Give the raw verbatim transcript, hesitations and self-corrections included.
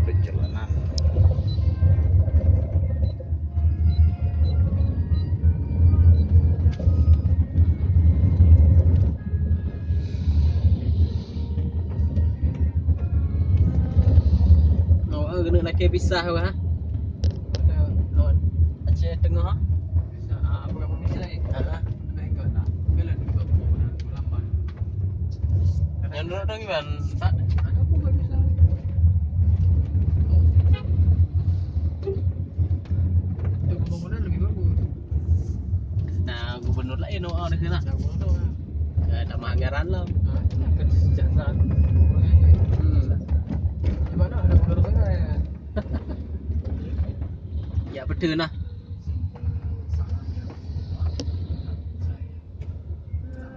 Perjalanan. Oh, keuneuk lakèe pisah wah. Aceh Teungoh. Bisa, ah, apa kamu bisa lagi? Ha. Lebih enggak nak. Kalau di kau pun lambat. Yang duduk dong gimana? Tak. Ada pun nggak bisa. Itu pembangunan lebih bagus. Nah, gubernur lain, oh, ada kena. Nah, gubernur, eh, nama anggaran lah. Nah, itu kan sejahtera. Hmm. Di mana ada gubernur tengah ya? Ya, betul lah.